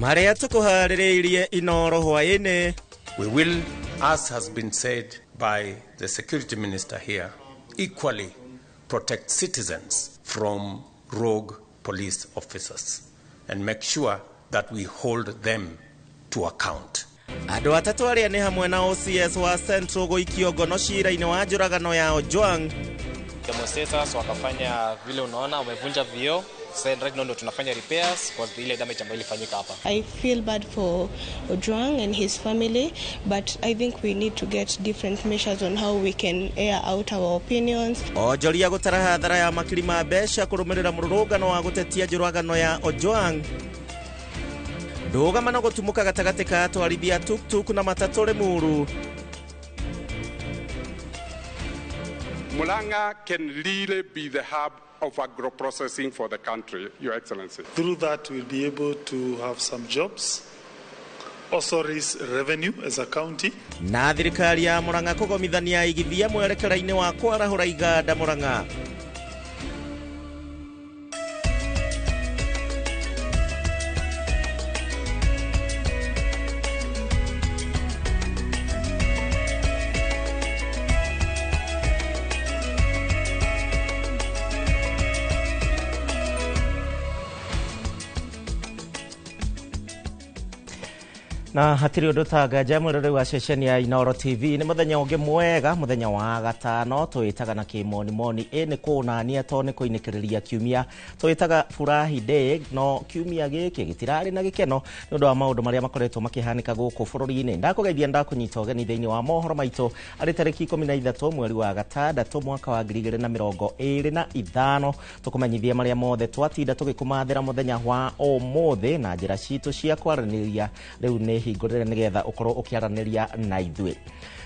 Marĩa tũkũharĩrĩirie Inoro hwaĩ-inĩ. We will, as has been said by the security minister here, equally protect citizens from rogue police officers and make sure that we hold them to account. Andũ atatũ arĩa nĩ hamwe na OCS wa Central gũikio ngono cira-inĩ wa njũragano ya Ojwang. Demonstrators wakafanya vile unaona, wamevunja vioo. Sasa right now ndo tunafanya repairs kwa ile damage ambayo ilifanyika hapa. I feel bad for Ojwang and his family, but I think we need to get different measures on how we can air out our opinions. Onjoria gũtara hathara ya makiri ma mbeca kũrũmĩrĩra mũrũrũngano wa gũtetia njũragano ya Ojwang. Ndũgamano gũtumũka gatagatĩ ka atwarithia tuk-tuk na matatũ Limuru. Murang'a can really be the hub of agro-processing for the country, Your Excellency. Through that, we'll be able to have some jobs, also raise revenue as a county. Na thirikari ya Murang'a kũgomithania igithia mwerekera-inĩ wa kwarahũra iganda Murang'a. Na hatirĩ ũndũ ta nganja mwĩrore wa ceceni ya Inoro TV nĩ mũthenya ũngĩ mwega, mũthenya wa gatano twĩtaga na kĩmonimoni ĩ nĩ kũnania to nĩ kũinĩkĩrĩria kiumia twĩtaga Furahi Day, no kiumia gĩkĩ gĩtirarĩ na gĩkeno nĩ ũndũ wa maũndũ marĩa makoretwo makĩhanĩka gũkũ bũrũri-inĩ. Ndakũgeithia ndakũnyita ũgeni thĩinĩ wa mohoro maitũ arĩ tarĩki 13 mweri wa gatandatũ mwaka wa 2025, tũkũmenyithia marĩa mothe twatinda tũgĩkũmathĩra mũthenya wa ũmũthĩ na njĩra citũ cia kwaranĩria rĩu nĩ hingũrĩre nĩgetha ũkorwo ũkĩaranĩria na ithuĩ.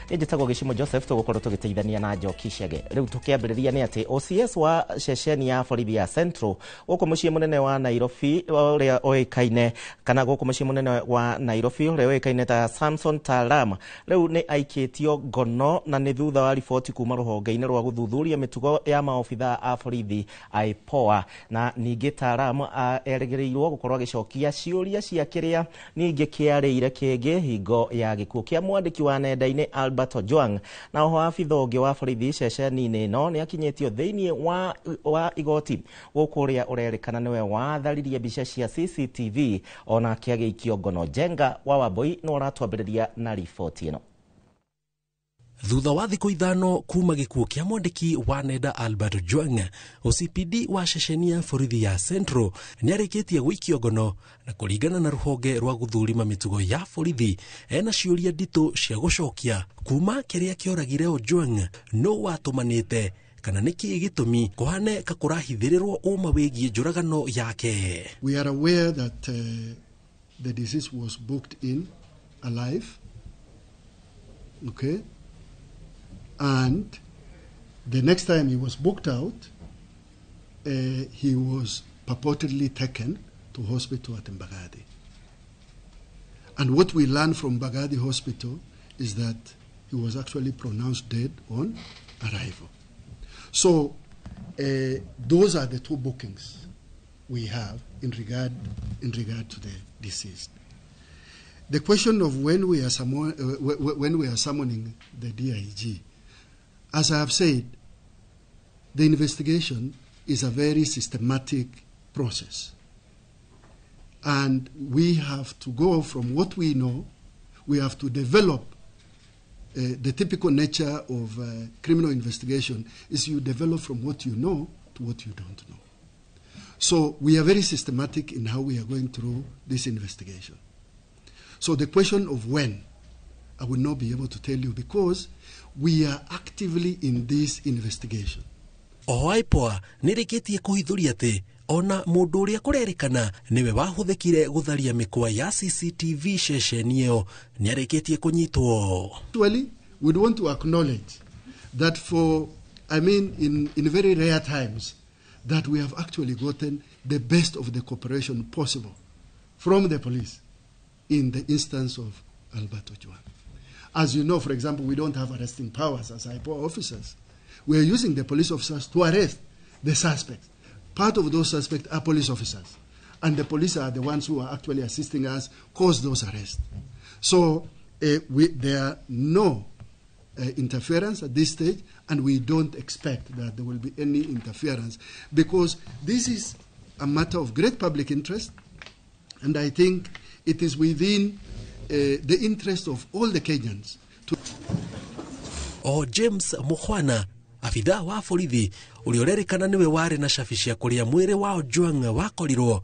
Nĩ njĩtagwo Gĩcimo Joseph, tũgũkorwo tũgĩteithania na Njoki Chege. Rĩu tũkĩambĩrĩria nĩ atĩ OCS wa ceceni ya borithi ya Central gũkũ mũciĩ mũnene wa Nairobi ũrĩa ũĩkaine kana gũkũ mũciĩ mũnene wa Nairobi ũrĩa ũĩkaine ta Samson Talam rĩu nĩ aikĩtio ngono na nĩ thutha wa riboti kuma rũhonge-inĩ rwa gũthuthuria mĩtugo ya maobithaa a borithi IPOA. Na ningĩ Talam erĩgĩrĩirwo gũkorwo agĩcokia ciũria cia kĩrĩa ningĩ kĩarĩire kĩngĩ hingo ya gĩkuũ kĩa mwandĩki wa nenda-inĩ Albert Ojwang. Na oho abitha ũngĩ wa borithi ceceni-inĩ ĩno nĩ akinyĩtio thĩinĩ wa igoti gũkũ ũrĩa ũrerĩkana nĩwe watharirie mbica cia CCTV onake agĩikio ngono. Njenga wa Wambui nĩ ũratwambĩrĩria na riboti ĩno. Thutha wa thikũ ithano kuma gĩkuũ kĩa mwandĩki wa nenda Albert Ojwang, OCPD wa ceceni ya borithi ya Central nĩarĩkĩtie gũikio ngono na kũringana na rũhonge rwa gũthũrima mĩtugo ya borithi ena ciũria nditũ cia gũcokia kuma kĩrĩa kĩoragire Ojwang, nũ watũmanĩte kana nĩkĩĩ gĩtũmi kũhane ka kũrahithĩrĩrwo ũma wĩgiĩ njũragano yake. We are aware that the deceased was booked in alive, okay? And the next time he was booked out, he was purportedly taken to hospital at Mbagathi. And what we learned from Mbagathi Hospital is that he was actually pronounced dead on arrival. So those are the two bookings we have in regard to the deceased. The question of when we are summoning the DIG, as I have said, the investigation is a very systematic process. And we have to go from what we know, we have to develop the typical nature of criminal investigation is you develop from what you know to what you don't know. So we are very systematic in how we are going through this investigation. So the question of when, I will not be able to tell you because we are actively in this investigation. Oho IPOA nĩrĩkĩtie kũhithũria atĩ ona mũndũ ũrĩa kũrerĩkana nĩwe wahũthĩkire gũtharia mĩkwa ya CCTV ceceni ĩyo nĩarĩkĩtie kũnyitwo. Actually, we'd want to acknowledge that for, I mean, in very rare times, that we have actually gotten the best of the cooperation possible from the police in the instance of Albert Ojwang. As you know, for example, we don't have arresting powers as IPOA officers. We are using the police officers to arrest the suspects. Part of those suspects are police officers. And the police are the ones who are actually assisting us cause those arrests. So there are no interference at this stage, and we don't expect that there will be any interference, because this is a matter of great public interest, and I think it is within the interest of all the Kenyans to. O James Mukhwana, abithaa wa borithi ũrĩa ũrerĩkana nĩwe warĩ na cabi cia kũrĩa mwĩrĩ wa Ojwang wakorirwo,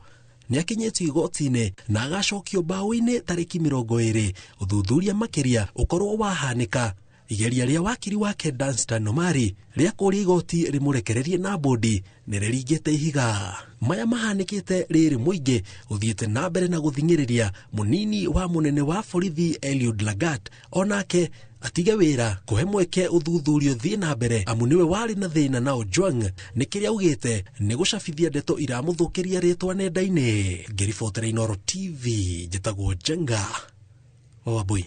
nĩakinyĩtio igoti-inĩ na agacokio mbaũ-inĩ tarĩki 20 ũthuthuria makĩria ũkorwo wahanĩka. Igeria rĩa wakiri wake Danstan Omari rĩa kũũria igoti rĩmũrekererie na bodi nĩ rĩringĩte ihiga. Maya mahanĩkĩte rĩrĩ mũingĩ ũthiĩte na mbere na gũthing'ĩrĩria mũnini wa mũnene wa borithi Eliud Lagat onake atige wĩra kũhe mweke ũthuthuria ũthiĩ na mbere, amu nĩwe warĩ na thĩna na Ojwang nĩ kĩrĩa augĩte nĩ gũcabithia ndeto iramũthũkĩria rĩtwa nenda-inĩ. Ngĩribotera Inooro TV, njĩtagwo Njenga wa Wambui.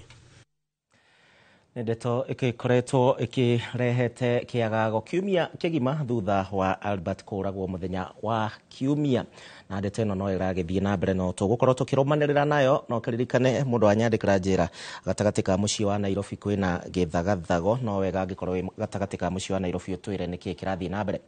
Nĩ ndeto ĩgĩkoretwo ĩkĩrehete kĩagago kiumia kĩgima thutha wa Albert kũragwo mũthenya wa kiumia, na ndeto ĩno no ĩragĩthiĩ na mbere no tũgũkorwo tũkĩrũmanĩrĩra nayo. No kĩririkane mũndũ anyandĩkĩra njĩra gatagatĩ ka mũciĩ wa Nairobi kwĩna gĩthagathago, no wega angĩkorwo wĩ gatagatĩ ka mũciĩ wa Nairobi ũtwĩre nĩkĩĩ kĩrathiĩ na mbere.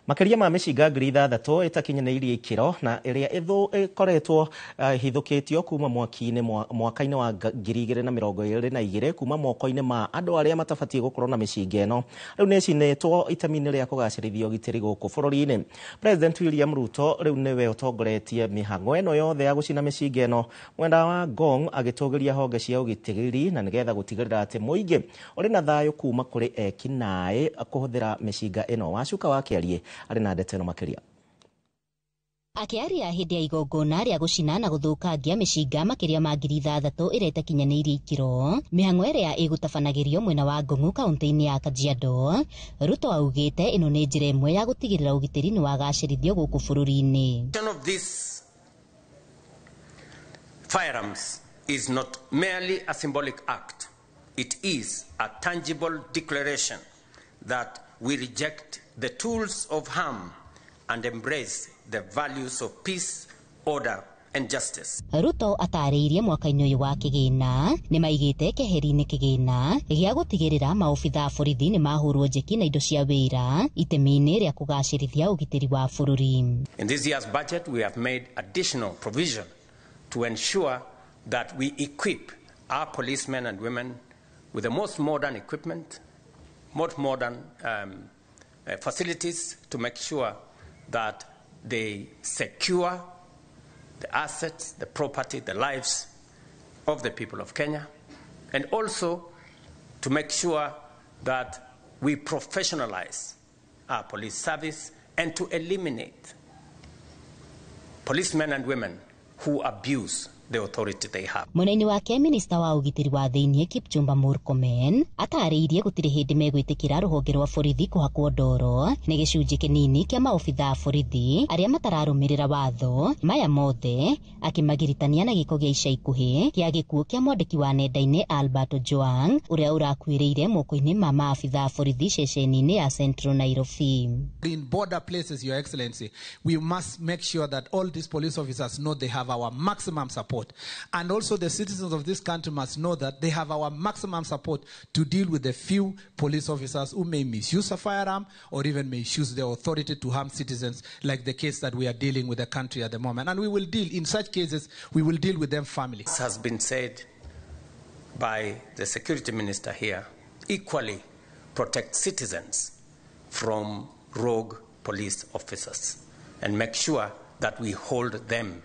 Makĩria ma mĩcinga 6,000 ĩtakinyanĩirie ikĩro na ĩrĩa ĩkoretwo ĩhithũkĩtio kuma mwaki-inĩ mwaka-inĩ wa 2022 kuma moko-inĩ ma andũ arĩa matabatiĩ gũkorwo na mĩcinga ĩno rĩu nĩ ĩcinĩtwo itemi-inĩ rĩa kũgacĩrithia ũgitĩri gũkũ bũrũri-inĩ. President William Ruto rĩu nĩwe ũtongoretie mĩhang'o ĩno yothe ya gũcina mĩcinga ĩno, mwena wa Ngong agĩtũgĩria honge cia ũgitĩri na nĩgetha gũtigĩrĩra atĩ mũingĩ ũrĩ na thayũ kuma kũrĩ ekinaĩ kũhũthĩra mĩcinga ĩno. Wacuka wa Kĩarie arĩ na ndeto ĩno makĩria. Akĩaria hĩndĩ ya igongona rĩa gũcina na gũthũkangia mĩcinga makĩria ma 6,000 ĩrĩa ĩtakinyanĩirie ikĩro, mĩhang'o ĩrĩa ĩgũtabanagĩrio mwena wa Ngong'u kaũntĩ-inĩ ya Kajiado, Ruto augĩte ĩno nĩ njĩra ĩmwe ya gũtigĩrĩra ũgitĩri nĩ wagacĩrithio gũkũ bũrũri-inĩ. Of these firearms is not merely a symbolic act. It is a tangible declaration that we reject the tools of harm and embrace the values of peace, order, and justice. Ruto atarĩirie mwaka-inĩ ũyũ wa kĩgĩna nĩ maigĩte keheri-inĩ kĩgĩna gĩa gũtigĩrĩra maobitha a borithi nĩ mahũrwo njeki na indo cia wĩra itemi-inĩ rĩa kũgacĩrithia ũgitĩri wa bũrũri. In this year's budget, we have made additional provision to ensure that we equip our policemen and women with the most modern equipment, most modern facilities to make sure that they secure the assets, the property, the lives of the people of Kenya, and also to make sure that we professionalize our police service and to eliminate policemen and women who abuse the authority they have. Mwena-inĩ wake minista wa ũgitĩri wa thĩinĩ Kipchumba Murkomen atarĩirie gũtirĩ hĩndĩ megwĩtĩkĩra rũhonge rwa borithi kũhakwo ndoro nĩ gĩcunjĩ kĩnini kĩa maobitha a borithi arĩa matararũmĩrĩra watho maya mothe, akĩmagiritania na gĩko gĩa ica ikuhĩ kĩa gĩkuũ kĩa mwandĩki wa nenda-inĩ Albert Ojwang ũrĩa ũrakuĩrĩire moko-inĩ ma maabitha a borithi ceceni-inĩ ya Central Nairobi. In border places, Your Excellency, we must make sure that all these police officers know they have our maximum support. And also the citizens of this country must know that they have our maximum support to deal with the few police officers who may misuse a firearm or even may misuse their authority to harm citizens, like the case that we are dealing with the country at the moment. And we will deal, in such cases, we will deal with them firmly. As has been said by the security minister here, equally protect citizens from rogue police officers and make sure that we hold them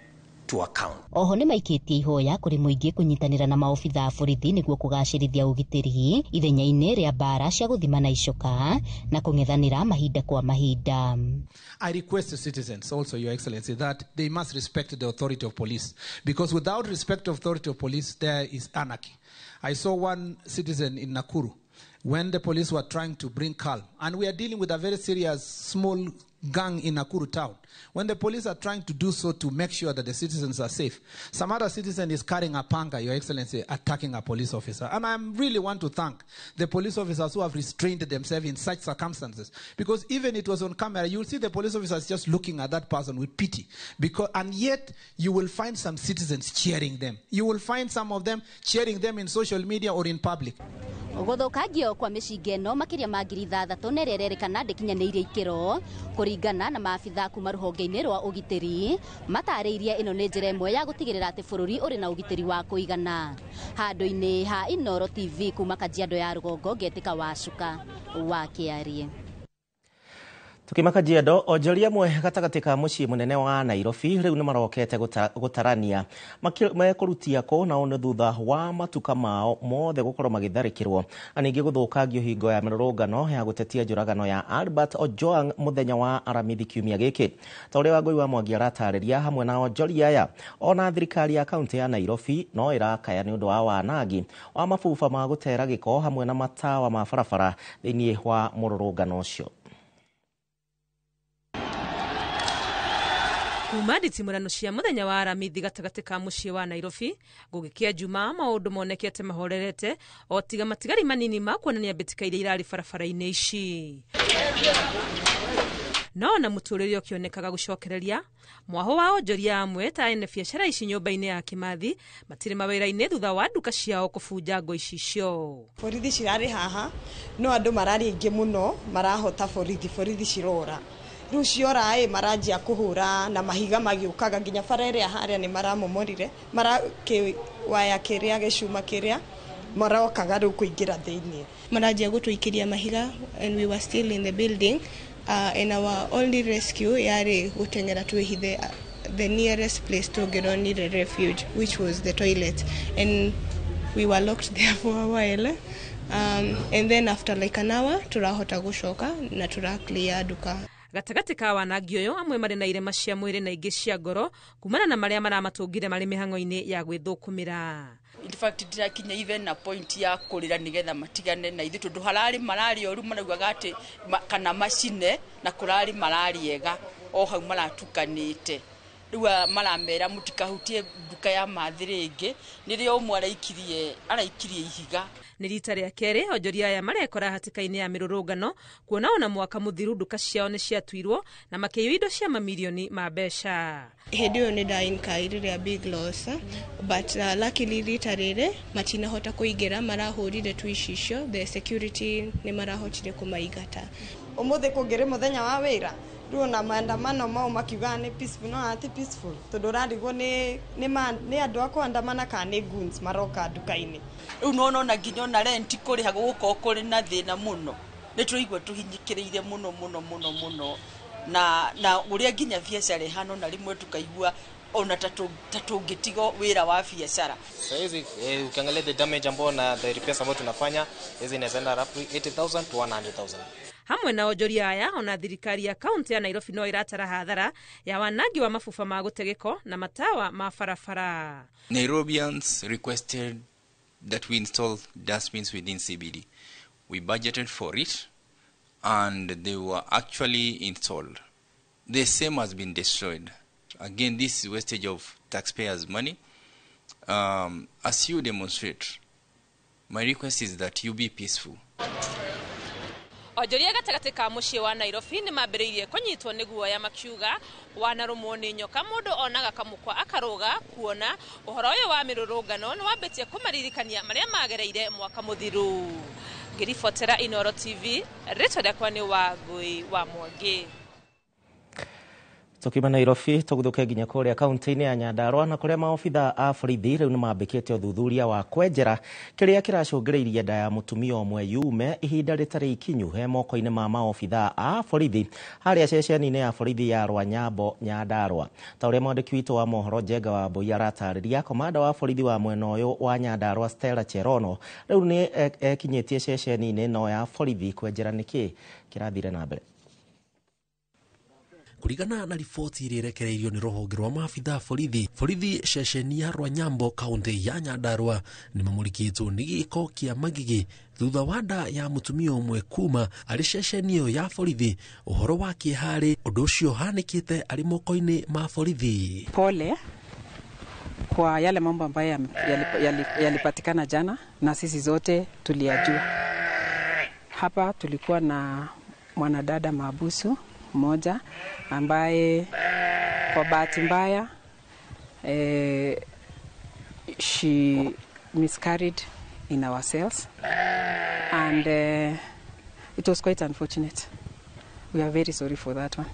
to account. Oho nĩ maikĩtie ihoya kũrĩ mũingĩ kũnyitanĩra na maobitha a borithi nĩguo kũgacĩrithia ũgitĩri ithenya-inĩ rĩa mbara cia gũthima na icoka na kũng'ethanĩra mahinda kwa mahinda. I request the citizens also, Your Excellency, that they must respect the authority of police, because without respect of authority of police there is anarchy. I saw one citizen in Nakuru When the police were trying to bring calm, and we are dealing with a very serious small gang in Nakuru town. When the police are trying to do so to make sure that the citizens are safe, some other citizen is carrying a panga, Your Excellency, attacking a police officer. And I really want to thank the police officers who have restrained themselves in such circumstances. Because even it was on camera, you'll see the police officers just looking at that person with pity. And yet, you will find some citizens cheering them. You will find some of them cheering them in social media or in public. Gũthũkangio kwa mĩcinga ĩno makĩria ma 6,000 nĩ ĩrĩa ĩrerĩkana ndĩkinyanĩirie ikĩro kũringana na maabitha kuma rũhonge-inĩ rwa ũgitĩri matarĩirie ĩno nĩ njĩra ĩmwe ya gũtigĩrĩra atĩ bũrũri ũrĩ na ũgitĩri wa kũigana. Handũ-inĩ ha Inooro TV kuma Kajiado ya rũgongo ngetĩka Wacuka wa Kĩarie. Tukima Kajiado, onjoria amwe gatagatĩ ka mũciĩ mũnene wa Nairobi rĩu nĩ marokete gũtarania mekũrutia kũ nao nĩ thutha wa matuka mao mothe gũkorwo magĩtharĩkĩrwo na ningĩ gũthũkangio hingo ya mĩrũrũngano ya gũtetia njũragano ya Albert Ojwang mũthenya wa Aramithi kiumia gĩkĩ. Ta ũrĩa Wangũi wa Mwangi aratarĩria, hamwe na onjoria aya ona thirikari ya kaunti ya Nairobi no ĩrakaya nĩ ũndũ wa wanangi wa mabuba ma gũtera gĩko hamwe na matawa ma barabara thĩinĩ wa mũrũrũngano ũcio. Kuma nditimũrano cia mũthenya wa Aramithi gatagatĩ ka mũciĩ wa Nairobi gũgĩkĩa Jumaa maũndũ monekete mahorerete o tiga matigari manini ma kuonania mbĩtĩka iria irarĩ barabara-inĩ ici. No na mũtũrĩre ũkĩonekaga gũcokereria mwaho wa onjoria amwe ta ene biacara ici nyũmba-inĩ ya Kimathi matirĩ mawĩra-inĩ thutha wa nduka ciao kũbunja ngo icicio. Borithi cirarĩ haha no andũ mararĩ aingĩ mũno marahota borithi cirora. Rĩu ciora ĩ maranjia kũhũra na mahiga magĩũkaga nginya bara ĩrĩa harĩa nĩ maramomorire waya kĩrĩa gĩcuma kĩrĩa marokaga rĩu kũingĩra thĩinĩ. Maranjia gũtũikĩria mahiga and we were still in the building and our only rescue yarĩ gũteng'era twĩhithe the nearest place tũngĩronire refuge, which was the toilet, and we were locked there for a while. And then after like an hour turahota gũcoka na tura clear duka. Gatagatĩ ka wanangi ũyũ amwe marĩ na irema cia mwĩrĩ na ingĩ cia ngoro kumana na marĩa maramatũngire marĩ mĩhang'o-inĩ ya gwĩthũkũmĩra. In fact ndirakinya even na point ya kũrĩra nĩgetha matigane na ithuĩ tondũ hararĩ mararĩ oru maraugaga atĩ kana macine na kũrarĩ mararĩ ega o hau maratukanĩte. Rĩu maramera mũtikahutie nduka ya Mathi rĩngĩ nĩrĩo ũmwe araikirie ihiga. Nĩ rita rĩa kerĩ onjoria aya marekora hatĩka-inĩ ya mĩrũrũngano kuona ona mwaka mũthiru nduka ciao nĩ ciatuirwo na makĩiywo indo cia mamirioni ma mbeca. Hĩndĩ ĩyo nĩ ndainkairire a big loss, but luckily rita rĩrĩ matinahota kũingĩra, marahũrire tu icicio, the security nĩ marahotire kũmaingata. Ũmũthĩ kũngĩrĩ mũthenya wa wĩra rĩu ona maandamano mau makiugaga nĩ peaceful, no ti peaceful tondũ ũrarigwo nĩ andũ a kũandamana kana nĩ goons maroka nduka-inĩ. Rĩu nĩwona ona nginya ona rent kũrĩha gũgũkorwo kũrĩ na thĩna mũno, nĩ tũraigua tũhinyĩkĩrĩire mũno mũno mũno mũno na ũrĩa nginya biacara ĩhana ona rĩmwe tũkaigua ona ta tũngĩtiga wĩra wa biacara. Saizi ukiangalia the damage ambao na the repairs ambao tunafanya hizi inaenda roughly 80,000 to 100,000. Hamwe na onjoria aya ona thirikari ya kaunti ya Nairobi no iratara hathara ya wanangi wa mabuba ma gũtegeko na matawa ma barabara. Nairobians requested that we install dustbins within CBD. We budgeted for it and they were actually installed. The same has been destroyed. Again, this is wastage of taxpayers' money. As you demonstrate, my request is that you be peaceful. Onjoria gatagatĩ ka mũciĩ wa Nairobi nĩ mambĩrĩirie kũnyitwo nĩ guoya makiuga wanarũmwo nĩ nyoka mũndũ onaga kamũkwa akarũga kuona ũhoro ũyũ wa mĩrũrũngano nĩ wambĩtie kũmaririkania marĩa magereire mwaka mũthiru. Ngĩribotera Inooro TV, rĩtwa rĩakwa nĩ Wangũi wa Mwangi. Tukima Nairobi tuguthuke nginya kuria kaunti-inĩ ya Nyandarua na kuria maobitha a borithi rĩu nĩ mambĩkĩte ũthuthuria wa kwenjera kĩrĩa kĩracũngĩrĩirie nda ya mũtumia ũmwe yume ihinda rĩtarĩ ikinyu he moko-inĩ ma maobitha a borithi harĩa ceceni-inĩ ya borithi ya Rwanyambo Nyandarua. Ta ũrĩa mwandĩki witũ wa mohoro Njenga wa Mbui aratarĩria, komanda wa borithi wa mwena ũyũ wa Nyandarua Stella Cherono rĩu nĩ ekinyĩtie ceceni-inĩ ĩno ya borithi kwenjera nĩkĩ kĩrathire na mbere. Kũringana na riboti ĩrĩa ĩrekereirio nĩ rũhonge rwa maabitha borithi ceceni ya Rwanyambo kaunti ya Nyandarua nĩ mamũrĩkĩtwo nĩ gĩko kĩa magigi thutha wa nda ya mũtumia ũmwe kuma arĩ ceceni ĩyo ya borithi. Ũhoro wa kĩeha ũndũ ũcio ũhanĩkĩte arĩ moko-inĩ ma borithi. Pole kwa yale mambo ambayo yalipatikana jana na sisi zote tuliyajua. Hapa tulikuwa na mwanadada mahabusu mmoja ambaye kwa bahati mbaya she miscarried in our cells and it was quite unfortunate. We are very sorry for that one.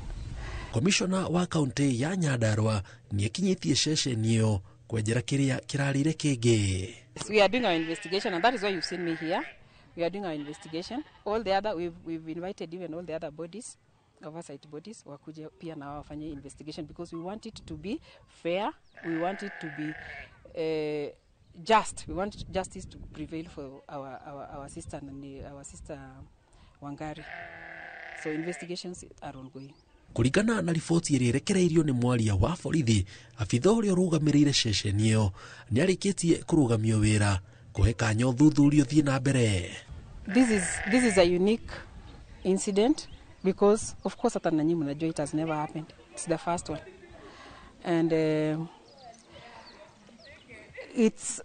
Komishona wa kaunti ya Nyandarua nĩakinyĩtie ceceni ĩyo kwenjera kĩrĩa kĩrarĩire kĩngĩ. We are doing our investigation and that is why you've seen me here. We are doing our investigation. All the other, we've invited even all the other bodies, oversight bodies, wakuje pia na wao wafanye investigation because we want it to be fair, we want it to be just, we want justice to prevail for our sister, our sister Wangari. So investigations are ongoing. Kũringana na riboti ĩrĩa ĩrekereirio nĩ mwaria wa borithi, abitha ũrĩa ũrũgamĩrĩire ceceni ĩyo nĩarĩkĩtie kũrũgamio wĩra kũhe kanya ũthuthuria ũthiĩ na mbere. This is a unique incident because of course hata nanyi mnajua it has never happened. It's the first one. And it's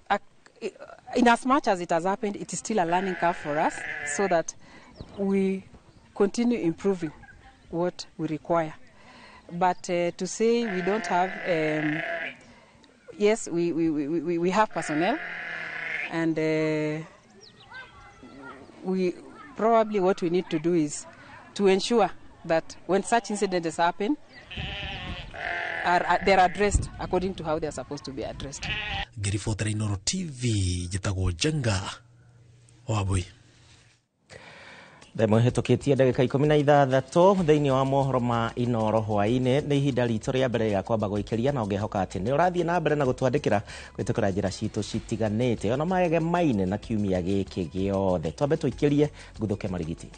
in as much as it has happened, it is still a learning curve for us so that we continue improving what we require. But to say we don't have, yes, we have personnel, and we probably what we need to do is to ensure that when such incidents happen, they're addressed according to how they are supposed to be addressed. Ngĩribotera Inooro TV, njĩtagwo Njenga Wambui. Themo hĩtũkĩtie ndagĩka 16 thĩinĩ wa mohoro ma Inooro hwaĩ-inĩ. Nĩ ihinda ritũ rĩa mbere rĩa kwamba gũikĩria na ũngĩhoka atĩ nĩ ũrathiĩ na mbere na gũtwandĩkĩra kũhĩtũkĩra njĩra citũ citiganĩte ona magemaine na kiumia gĩkĩ gĩothe. Twambe tũikĩrie nguthũke marigiti.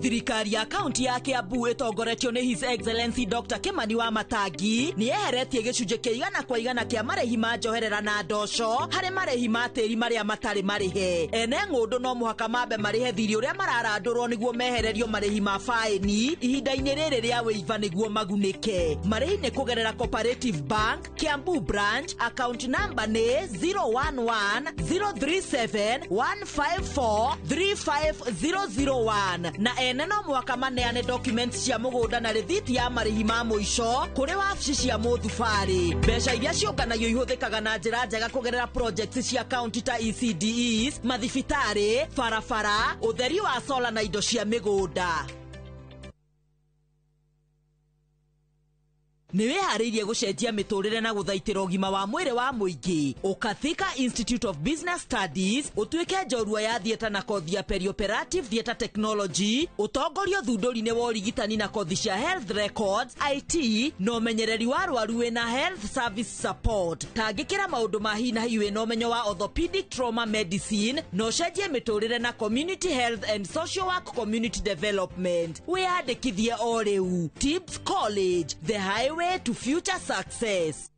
Thirikari ya kaunti ya Kiambu ĩtongoretio nĩ His Excellency Dr. Kimani wa Matangi nĩ yeheretie gĩcunjĩ kĩa 100% kĩa marĩhi ma njoherera na ndoco harĩ marĩhi ma tĩri marĩa matarĩ marĩhe. Ene ng'ũndũ no mũhaka mambe marĩhe thirĩ ũrĩa mararandũrwo nĩguo mehererio marĩhi ma faĩni ihinda-inĩ rĩrĩ rĩa wĩiva nĩguo magunĩke. Marĩhi nĩ kũgerera Cooperative Bank Kiambu branch, account number nĩ 011 037 154 35001 na ene no mũhaka maneane documents cia mũgũnda na rĩthiti ya marĩhi ma mũico kũrĩ wabici cia mũthubarĩ. Mbeca iria ciũnganagio ihũthĩkaga na njĩra njega kũgerera projects cia county ta ECDEs, mathibitarĩ, barabara, ũtheri wa sola na indo cia mĩgũnda. Nĩ wĩharĩirie gũcenjia mĩtũrĩre na gũthaitĩra ũgima wa mwĩrĩ wa mũingĩ. Ũka Thika Institute of Business Studies ũtuĩke njorua ya theatre na kothi ya perioperative theatre technology, ũtongorio thundũri-inĩ wa ũrigitani na kothi cia health records, IT na ũmenyereri wa arwaru wĩna health service support. Tangĩkĩra maũndũ ma hi na hi wĩna ũmenyo wa orthopedic trauma medicine na ũcenjie mĩtũrĩre na community health and social work community development. Wĩyandĩkithie o rĩu. Tips College, the highway to future success.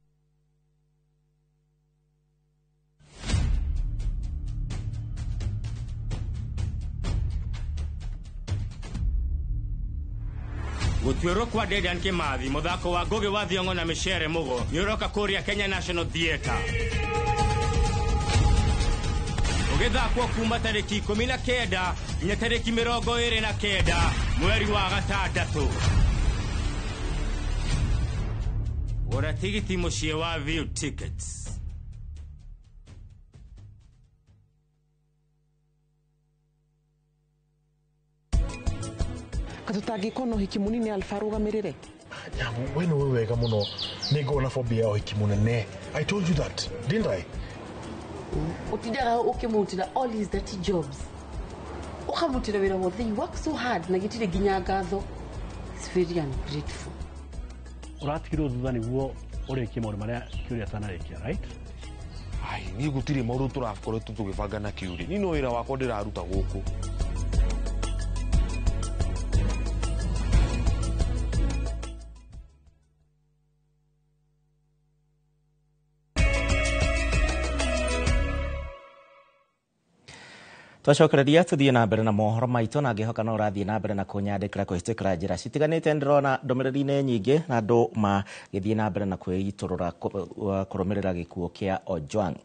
Gũtuĩrwo kwa Dedan Kimathi mũthako wa Ngugi wa Thiong'o na Micere Mugo nĩũroka kũrĩa Kenya National Theatre ũgĩthakwo kuma tarĩki 19 nginya tarĩki 29 mweri wa gatandatũ. Gũra tigiti mũciĩ wa View Tickets. Katutangĩkorwo na ũhiki mũnini Alpha arũgamĩrĩre. Nyamu, we nĩwe wega mũno. Nĩngorwo na phobia ya ũhiki mũnene. I told you that, didn't I? Ũtindaga ũkĩmũrutĩra all his dirty jobs. Ũkamũrutĩra wĩra wothe. You work so hard na gĩtirĩ nginya ngatho. It's very ungrateful. Ũratigirwo thutha nĩguo Ũrĩkie maũndũ marĩa Kiuri atanarĩkia, right? Ai, niĩ gũtirĩ maũndũ tũrakoretwo tũgĩbanga na Kiuri. Niĩ no wĩra wakwa ndĩraruta gũkũ. Twacokereria tuthiĩ na mbere na mohoro maitũ, na ngĩhoka no ũrathiĩ na mbere na kũnyandĩkĩra kũhĩtũkĩra njĩra citiganĩte. Ndĩrona ndũmĩrĩri-inĩ nyingĩ na andũ magĩthiĩ na mbere na kwĩitũrũra kũrũmĩrĩra gĩkuũ kĩa Ojwang.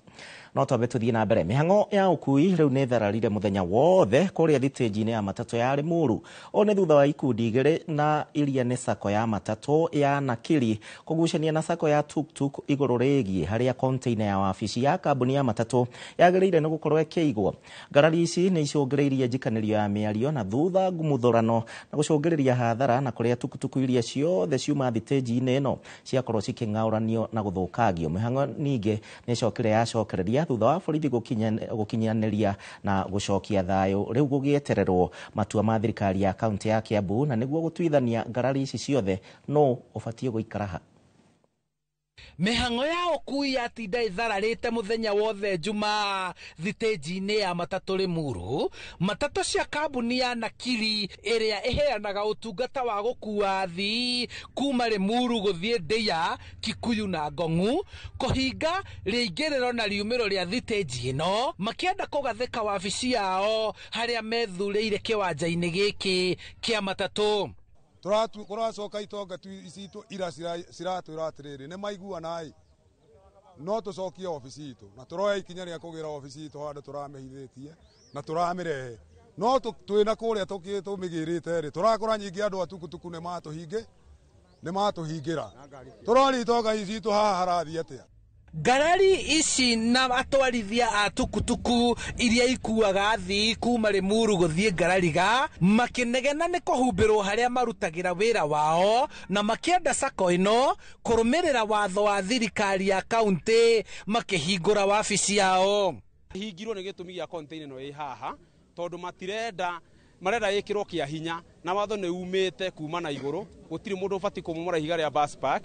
No twambe tuthiĩ na mbere. Mĩhang'o ya ũkui rĩu nĩ thararire mũthenya wothe kũrĩa thitĩnji-inĩ ya matatũ ya Limuru. Ũũ nĩ thutha wa ikundi igĩrĩ na iria nĩ sacco ya matatũ ya Nakili kũgucania na sacco ya Tuktuk igũrũ rĩgiĩ harĩa container ya wabici ya kambuni ya matatũ yagĩrĩire nĩ gũkorwo ĩkĩigwo. Ngarari ici nĩ icũngĩrĩirie njikanĩrio ya mĩario na thutha ngumuthũrano na gũcũngĩrĩria hathara, na kũrĩa tukutuku iria ciothe ciuma thitĩnji-inĩ ĩno ciakorwo cikĩng'aũranio na gũthũkangio. Mĩhang'o ningĩ nĩ ĩcokire yacokereria thutha wa borithi gũkinyanĩria na gũcokia thayũ, rĩu gũgĩetererwo matua ma thirikari ya kaunti ya Kiambu na nĩguo gũtuithania ngarari ici ciothe no ũbatiĩ gũikara ha. Mĩhang'o ya ũkui yatinda ĩthararĩte mũthenya wothe Jumaa thitĩnji-inĩ ya matatũ Limuru. Matatũ cia kambuni ya Nakili ĩrĩa ĩheanaga ũtungata wa gũkua athii kuma Limuru gũthiĩ Ndĩa, Kikuyu na Ngong'u kũhinga rĩingĩrĩro na riumĩro rĩa thitĩnji ĩno, makĩenda kũgathĩka wabici yao harĩa methurĩire kĩwanja-inĩ gĩkĩ kĩa matatũ. Kũracoka itonga citũ ira ciratwĩra atĩrĩrĩ, nĩ maiguana ĩ, no tũcokie obici itũ na tũroya ikinya rĩa kũgĩra obici itũ handũ tũramĩhithĩtie na tũramĩrehe, no twĩna kũrĩa tũmĩgĩrĩte rĩ, tũrakora nyingĩ andũ a tukutuku nĩ matũhingĩra, tũrori itonga citũ haha harathiĩ atĩa? Ngarari ici na atwarithia a tukutuku iria ikuaga athii kuma Limuru gũthiĩ Ngarariga makĩnegena nĩ kũhumbĩrwo harĩa marutagĩra wĩra wao, na makĩenda sacco ĩno kũrũmĩrĩra watho wa thirikari ya kaunti makĩhingũra wabici yao. Hingirwo nĩ gĩtũmi gĩa container ĩno ĩ haha tondũ matirenda, marenda ĩkĩrwo kĩa hinya na watho nĩ umĩte kuma na igũrũ, gũtirĩ mũndũ ũbatiĩ kũmomora ihiga rĩa bus park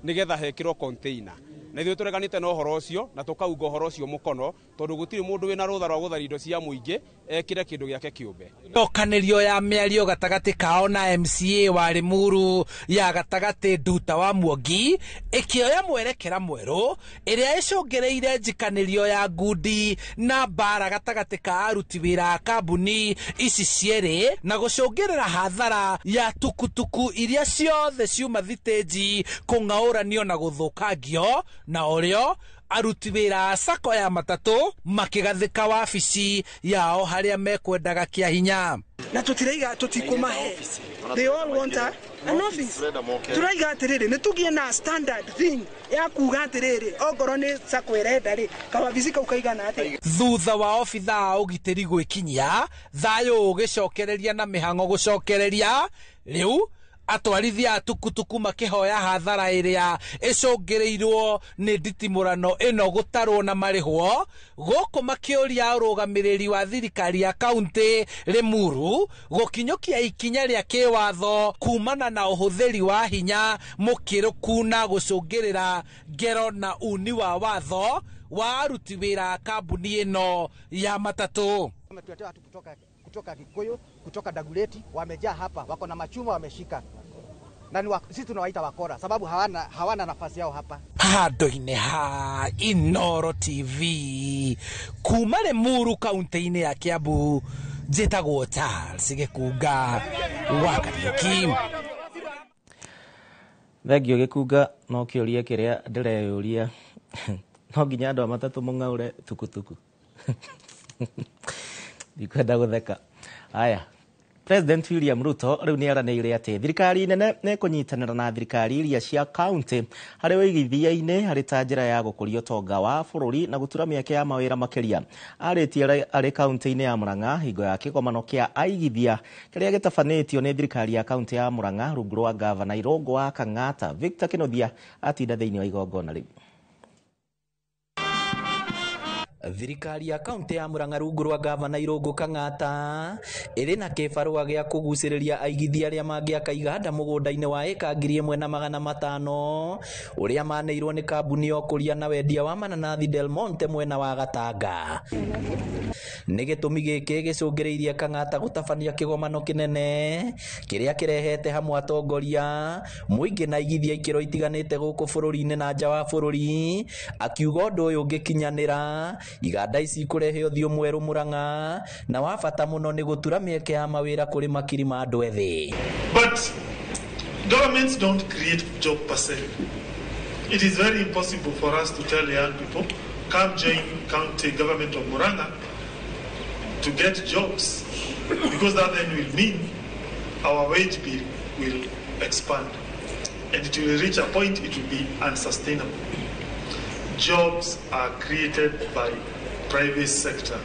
nĩgetha hekĩrwo container. Na ithuĩ tũreganĩte na ũhoro ũcio na tũkaunga ũhoro ũcio mũkono tondũ gũtirĩ mũndũ wĩna rũtha rwa gũtharia indo cia mũingĩ ekĩre kĩndũ gĩake kĩũmbe. Cokanĩrio ya mĩario gatagatĩ kao na MCA wa Limuru ya gatagatĩ Nduta wa Mwangi ĩkĩoya mwerekera mwerũ ĩrĩa ĩcũngĩrĩire njikanĩrio ya ngundi na mbara gatagatĩ ka aruti wĩra a kambuni ici cierĩ na gũcũngĩrĩra hathara ya tukutuku iria ciothe ciuma thitĩnji kũng'aũranio na gũthũkangio, na ũrĩo aruti wĩra a sacco ya matatũ makĩgathĩka wabici yao harĩa mekwendaga kĩa hinya. Na tũtiraiga tũtikũmahe, they all want an office. Turaiga atĩrĩrĩ, nĩ tũgĩe na standard thing ya kuga atĩrĩrĩ, ongorwo nĩ sacco ĩrenda rĩ, kawabici kau kaigana atĩa. Thutha wa obithaa a ũgitĩri gwĩkinyia, thayũ ũgĩcokereria na mĩhang'o gũcokereria, rĩu atwarithia a tukutuku makĩhoya hathara ĩrĩa ĩcũngĩrĩirwo nĩ nditimũrano ĩno gũtarwo na marĩhwo, gũkũ makĩũria ũrũgamĩrĩri wa thirikari ya kaunti Limuru gũkinyũkia ikinya rĩa kĩwatho kumana na ũhũthĩri wa hinya mũkĩrũku na gũcũngĩrĩra ngero na uni wa watho wa aruti wĩra a kambuni ĩno ya matatũ. Wametuletea watu kutoka Kikuyu, kutoka Dagoretti, wamejaa hapa, wako na machuma wameshika. Na sisi tunawaita wakora sababu hawana nafasi yao hapa. Handũ-inĩ ha Inooro TV kuma Limuru kaunti-inĩ ya Kiambu, njĩtagwo Charles Gĩkunga wa Kariũki. Thengio Gĩkunga, no kĩũria kĩrĩa ndĩreyũria, no nginya andũ a matatũ mũng'aũre tukutuku? Ndikwenda gũtheka. Aya, President William Ruto rĩu nĩ aranĩire atĩ thirikari nene nĩ ĩkũnyitanĩra na thirikari iria cia kaunti harĩ ũigithia-inĩ harĩ ta njĩra ya gũkũria ũtonga wa bũrũri na gũtura mĩeke ya mawĩra makĩria. Arĩtie arĩ kaunti-inĩ ya Murang'a hingo ya kĩgomano kĩa aigithia kĩrĩa gĩtabanĩtio nĩ thirikari ya kaunti ya Murang'a rungu rwa gavana Irũngũ wa Kang'ata. Victor Kĩnuthia atinda thĩinĩ wa igongona rĩu. Thirikari ya kaunti ya Murang'a rungu rwa gavana Irũngũ Kang'ata ĩrĩ na kĩbarũa gĩa kũgucĩrĩria aigithia arĩa mangĩaka iganda mũgũnda-inĩ wa ĩka 1500 ũrĩa maneirwo nĩ kambuni ya ũkũria na wendia wa mananathi Del Monte mwena wa Gatanga. Nĩ gĩtũmi gĩkĩ gĩcũngĩrĩirie Kang'ata gũtabania kĩgomano kĩnene kĩrĩa kĩrehete hamwe atongoria mũingĩ na aigithia ikĩro itiganĩte gũkũ bũrũri-inĩ na nja wa bũrũri, akiuga ũndũ ũyũ ũngĩkinyanĩra iganda ici ikũrehe ũthiũ mwerũ Murang'a na wa bata mũno nĩ gũtura mĩeke ya mawĩra kũrĩ makiri ma andũ ethĩ. But governments don't create job per se. It is very impossible for us to tell young people, come join county government of Murang'a to get jobs, because that then will mean our wage bill will expand and it will reach a point it will be unsustainable. Jobs are created by private sector,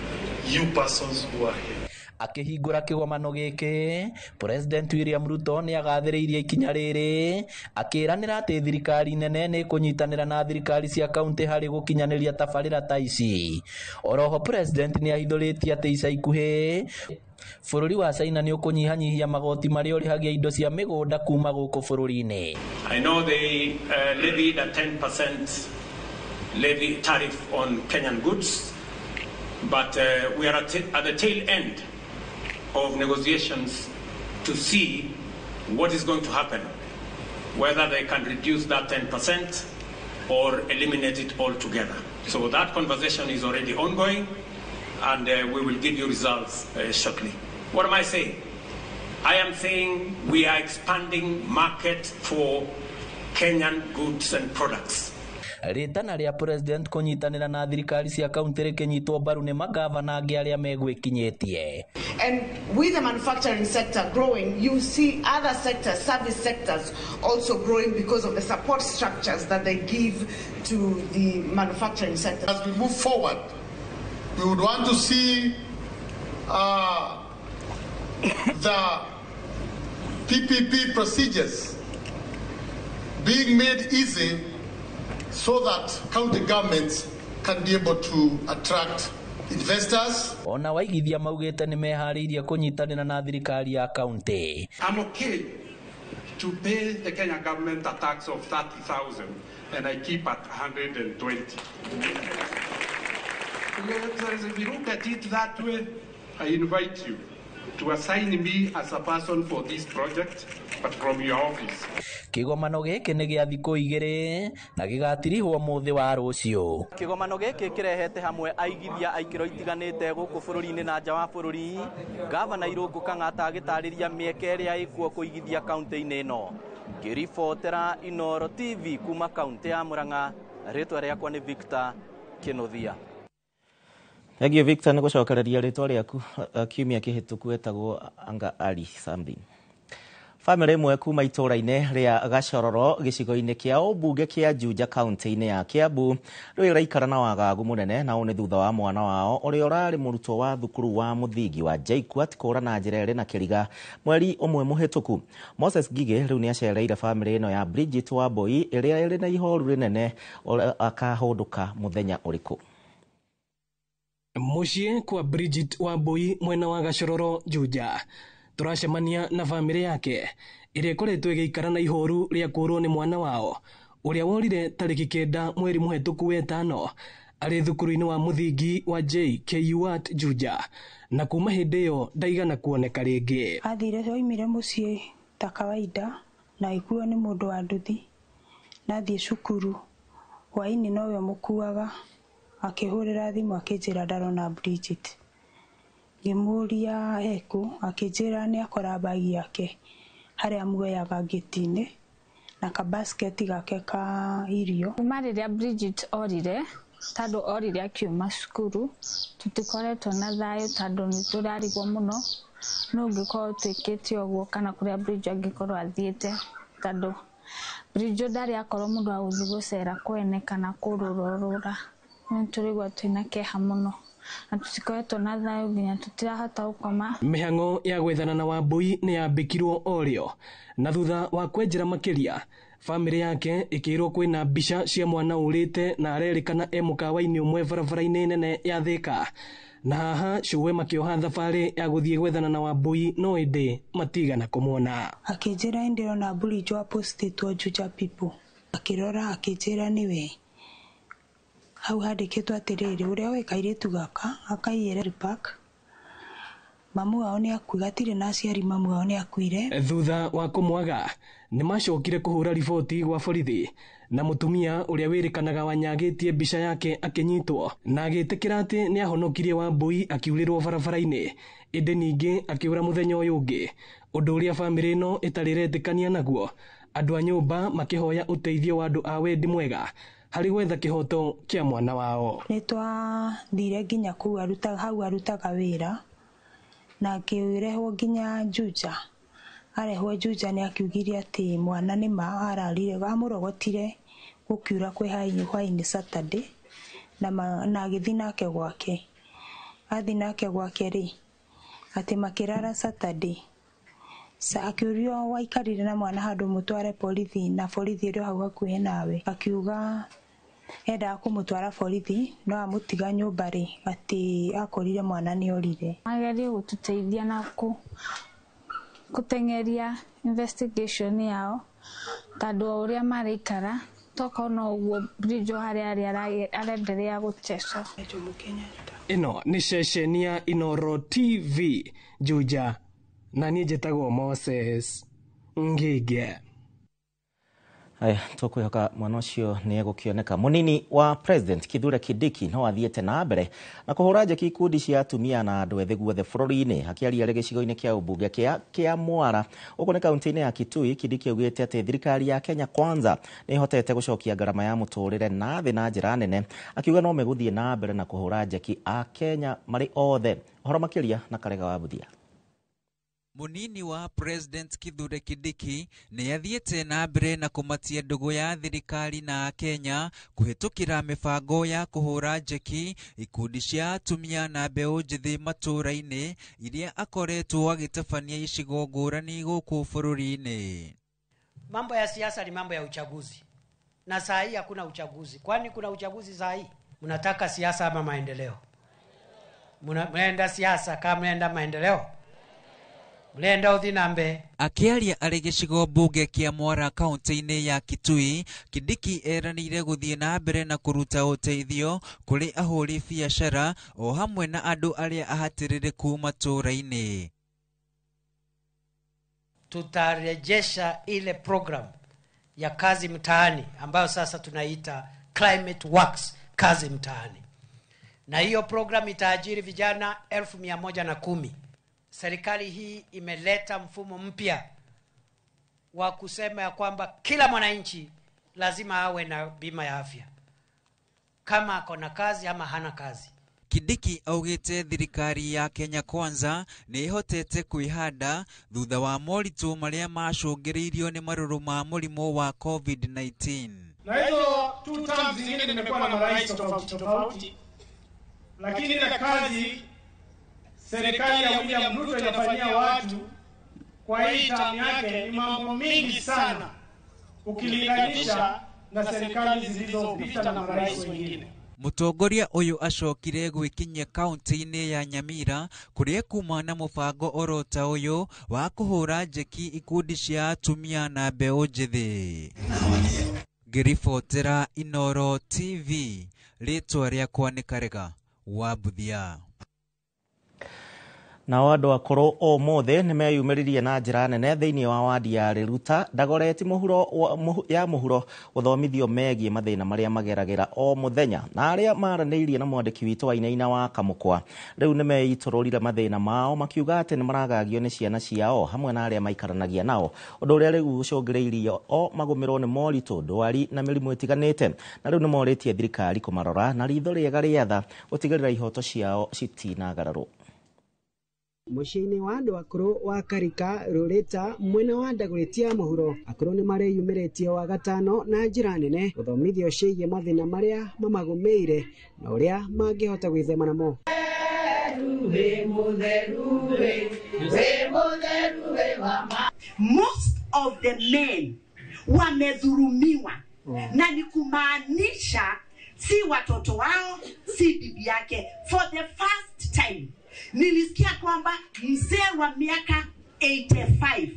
you persons who are here. Akĩhingũra kĩgomano gĩkĩ, President William Ruto nĩ agathĩrĩirie ikinya rĩrĩ akĩĩranĩra atĩ thirikari nene nĩ ĩkũnyitanĩra na thirikari cia kaunti harĩ gũkinyanĩria tabarĩra ta ici. Oroho President nĩ ahithũrĩtie atĩ ica ikuhĩ bũrũri wa China nĩ ũkũnyihanyihia magoti marĩa ũrĩhagia indo cia mĩgũnda kuma gũkũ bũrũri-inĩ. I know they levied a 10% levy tariff on Kenyan goods, but we are at the tail end of negotiations to see what is going to happen, whether they can reduce that 10% or eliminate it altogether. So that conversation is already ongoing, and we will give you results shortly. What am I saying? I am saying we are expanding market for Kenyan goods and products. Rĩtana rĩa President kũnyitanĩra na thirikari cia kaunti rĩkĩnyitwo mbaru nĩ magavana angĩ arĩa megwĩkinyĩtie. And with the manufacturing sector growing, you see other sectors, service sectors also growing because of the support structures that they give to the manufacturing sector. As we move forward, we would want to see the PPP procedures being made easy so that county governments can be able to attract investors. Ona waigithia maugĩte nĩ meharĩirie kũnyitanĩra na thirikari ya kaunti. I'm okay to pay the Kenya government a tax of 30,000 and I keep at 120. If you look at it that way, I invite you to assign me as a person for this project, but from your office. Kĩgomano gĩkĩ nĩ gĩa thikũ igĩrĩ na gĩgatirihwo mũthĩ wa rũciũ. Kĩgomano gĩkĩ kĩrehete hamwe aigithia a ikĩro itiganĩte gũkũ bũrũri-inĩ na nja wa bũrũri. Gavana Irũngũ Kang'ata agĩtarĩria mĩeke ĩrĩa ĩkuo kũigithia kaunti-inĩ ĩno. Ngĩribotera Inooro TV kuma kaunti ya Murang'a, rĩtwa rĩakwa nĩ Victor Kĩnuthia. Thank you Victor nĩ gũcokereria rĩtwa rĩaku kiumia kĩhĩtũku etagwo anga Ali something. Famĩlĩ ĩmwe kuma itũũra-inĩ rĩa Gacororo gĩcigo-inĩ kĩa ũmbunge kĩa Juja kaunti-inĩ ya Kiambu rĩu ĩraikara na wagagu mũnene, na ũũ nĩ thutha wa mwana wao ũrĩa ũrarĩ mũrutwo wa thukuru wa mũthingi wa JKUAT kũra na njĩra ĩrĩ na kĩriga mweri ũmwe mũhĩtũku. Moses Ngigĩ rĩu nĩ acereire famĩlĩ ĩno ya Bridget Wambui ĩrĩa ĩrĩ na ihoru rĩnene akahũndũka mũthenya ũrĩkũ. Mũciĩ kwa Bridget Wambui mwena wa Gacororo Juja turacemania na famĩlĩ yake ĩrĩa ĩkoretwo ĩgĩikara na ihoru rĩa kũũrwo nĩ mwana wao ũrĩa worire tarĩki 9 mweri mũhetũku wetano arĩ thukuru-inĩ wa mũthingi wa JKUAT Juja, na kuma hĩndĩ ĩyo ndaigana kuoneka rĩngĩ. Athire oimire mũciĩ ta kawaida na agĩkuo nĩ mũndũ wa nduthi na athiĩ cukuru hwaĩ-inĩ nowe mũkuaga akĩhũrĩra thimũ akĩnjĩra ndarona Bridget. Ngĩmũria ekũ akĩnjĩra nĩ akora bagi yake harĩa muoyaga ngĩti-inĩ na kabasketi gake ka irio. Kuma rĩrĩa Bridget orire, tondũ orire akiuma cukuru, tũtikoretwo na thayũ tondũ nĩ tũrarigwo mũno no ũngĩkorwo twĩkĩte ũguo kana kũrĩa Bridget angĩkorwo athiĩte, tondũ Bridget ndarĩ akorwo mũndũ wa gũthiĩ gũcera kwene kana kũrũrũrũra. Nĩ tũraigua twĩna kĩeha mũno Na tũtikoretwo na thayũ nginya tũtirahota gũkoma. Mĩhang'o ya gwethana na Wambui nĩ yambĩkirwo o rĩo, na thutha wa kwenjera makĩria, bamĩrĩ yake ĩkĩrwo kwĩna mbica cia mwana ũrĩte na arerĩkana e mũkawa-inĩ ũmwe barabara-inĩ nene ya Thĩka. Na haha cũwe makĩoha thabarĩ ya gũthiĩ gwethana na Wambui, no ĩndĩ matigana kũmuona. Akĩnjĩra ndĩrona Burinjo apostĩtwo Juja People. Akĩrora akĩnjĩra nĩwe. Hau handĩkĩtwo atĩrĩrĩ, ũrĩa woĩ kairĩtu gaka akaiyĩre park. Mamu wao nĩ akuire, gatirĩ na aciari, mamu wao nĩ akuire. Thutha wa kũmwaga nĩ macokire kũhũra riboti gwa borithi, na mũtumia ũrĩa wĩrĩkanaga wanyagĩtie mbica yake akĩnyitwo na agĩtĩkĩra atĩ nĩ ahonokirie Wambui akiurĩrwo barabara-inĩ, ĩndĩ ningĩ akĩũra mũthenya ũyũ ũngĩ, ũndũ ũrĩa bamĩrĩ ĩno ĩtarĩ ĩretĩkania naguo. Andũ a nyũmba makĩhoya ũteithio wa andũ a wendi mwega harĩ gwetha kĩhoto kĩa mwana wao. Nĩ twathire nginya kũu arutaga, hau arutaga wĩra, na akĩrehwo nginya Juja. Arehwo Juja nĩ akiugire atĩ mwana nĩ ma ararire, amũrogotire gũkiura kwĩ hwaĩ-inĩ Saturday, na agĩthiĩ nake gwake. Athiĩ nake gwake rĩ, atĩ makĩrara Saturday. Akĩũrio waikarire na mwana handũ mũtware borithi, na borithi ĩrĩ hau hakuhĩ nawe. Akiuga endaga kũmũtwara borithi no amũtiga nyũmba rĩ, atĩ akorire mwana nĩ orire. Magerie gũtũteithia na kũteng'eria investigation yao, tondũ o ũrĩa maraikara toka no ũguo Bridge harĩa arĩ arenderea gũtecwo. Ĩno nĩ ceceni ya Inooro TV Juja, na niĩ njĩtagwo Moses Ngige. Haya, tũkwĩhoka mwana ũcio nĩ egũkĩoneka. Mũnini wa President Kithure Kindiki no athiĩte na mbere na kũhũra njeki ikundi cia atumia na andũ ethĩ guothe bũrũri-inĩ. Akĩaria arĩ gĩcigo-inĩ kĩa ũmbunge kĩa Mwara gũkũ nĩ kaunti-inĩ ya Kitui, Kindiki augĩte atĩ thirikari ya Kenya Kwanza nĩ ĩhotete gũcokia ngarama ya mũtũrĩre na thĩ na njĩra nene, akiuga no megũthiĩ na mbere na kũhũra njeki a Kenya marĩ othe. Ũhoro makĩria na Karega wa Buthia. Mũnini wa President Kithure Kindiki nĩ athiĩte na mbere na kũmatia ndũgũ ya thirikari na Kenya kũhĩtũkĩra mĩbango ya kũhũra njeki ikundi cia atumia na mbeũ njĩthĩ matũũra-inĩ iria akoretwo agĩtabania icigo ngũrani gũkũ bũrũri-inĩ. Mambo ya siasa ni mambo ya uchaguzi, na saa hii hakuna uchaguzi. Kwani kuna uchaguzi saa hii? Mnataka siasa ama maendeleo? Mnaenda siasa kama mnaenda maendeleo? Mlenda uthi na mbe. Akĩaria arĩ gĩcigo mbunge kĩa Mwara kaunti-inĩ ya Kitui, Kindiki eranĩire gũthiĩ na mbere na kũruta ũteithio kũrĩ ahũri biacara o hamwe na andũ arĩa ahatĩrĩrĩku matũũra-inĩ. Tutarejesha ile program ya kazi mtaani ambayo sasa tunaita Climate Works kazi mtaani, na hiyo program itaajiri vijana 110,000. Serikali hii imeleta mfumo mpya wa kusema ya kwamba kila mwananchi lazima awe na bima ya afya, kama ako na kazi ama hana kazi. Kindiki augĩte thirikari ya Kenya Kwanza nĩ ĩhotete kwĩhanda thutha wa moritũ marĩa macũngĩrĩirio nĩ marũrũ ma mũrimũ wa COVID-19. Na hizo two terms zingine nimekuwa na marais tofauti tofauti, lakini ile kazi serikali ya William Ruto inafanyia watu kwa hii term yake ni mambo mingi sana ukilinganisha na serikali zilizopita na marais wengine. Mũtongoria ũyũ acokire gwĩkinyia kaunti-inĩ ya Nyamira kũrĩa kuma na mũbango oro ta ũyũ wa kũhũra njeki ikundi cia atumia na mbeũ njĩthĩ. Ngĩribotera Inooro TV, rĩtwa rĩakwa nĩ Karega wa Buthia. Nao andũ akũrũ ũmũthĩ nĩ meyumĩririe na njĩra nene thĩinĩ wa wadi ya Riruta Dagoretti ya mũhuro gũthomithio megiĩ mathĩna marĩa mageragĩra o mũthenya, na arĩa maranĩirie na mwandĩki witũ wa Wainaina wa Kamũkwa rĩu nĩ meitũrũrire mathĩna mao makiuga atĩ nĩ maragagio nĩ ciana ciao hamwe na arĩa maikaranagia nao, ũndũ ũrĩa rĩu ũcũngĩrĩirie o magũmĩrwo nĩ moritũ, ndwari na mĩrimũ ĩtiganĩte, na rĩu nĩ morĩtie thirikari kũmarora na ritho rĩega rĩa tha gũtigĩrĩra ihoto ciao citinagararwo. Mũciĩ-inĩ wa andũ akũrũ wa Karika Rũrĩta mwena wa Ndagũrĩti ya mũhuro, akũrũ nĩ mareyumĩrĩtie Wagatano na njĩra nene gũthomithio ciĩgiĩ mathĩna marĩa mamagũmĩire na ũrĩa mangĩhota gwĩthema namo. Most of the men wamedhulumiwa na ni kumaanisha si watoto wao, si bibi yake. For the first time nilisikia kwamba mzee wa miaka 85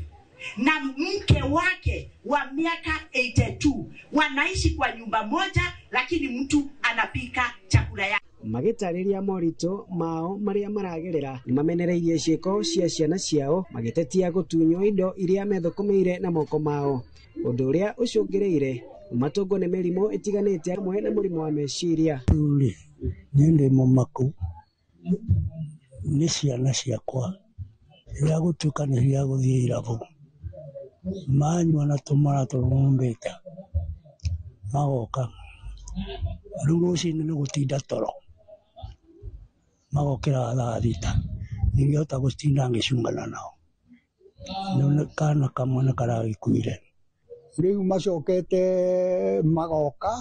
na mke wake wa miaka 82 wanaishi kwa nyumba moja, lakini mtu anapika chakula yake. Magĩtarĩria moritũ mao marĩa maragerera, nĩmamenereirie ciĩko cia ciana ciao magĩtetia gũtunywo indo iria methũkũmĩire na moko mao, ũndũ ũrĩa ũcũngĩrĩire matũngwo nĩ mĩrimũ ĩtiganĩte hamwe na mũrimũ wa meciria. Rĩu-rĩ, niĩ ndĩ mũmaku nĩ ciana ciakwa rĩrĩa gũtuĩka nĩ cia gũthiĩ irabu manyua na tũmara tũrumbĩte magoka, rĩu rũcinĩ nĩ gũtinda toro magokĩra thaa thita, ndingĩhota gũtinda ngĩcungana nao. Rĩu kana kamwe nĩ karagĩkuire. Rĩu macokete magoka,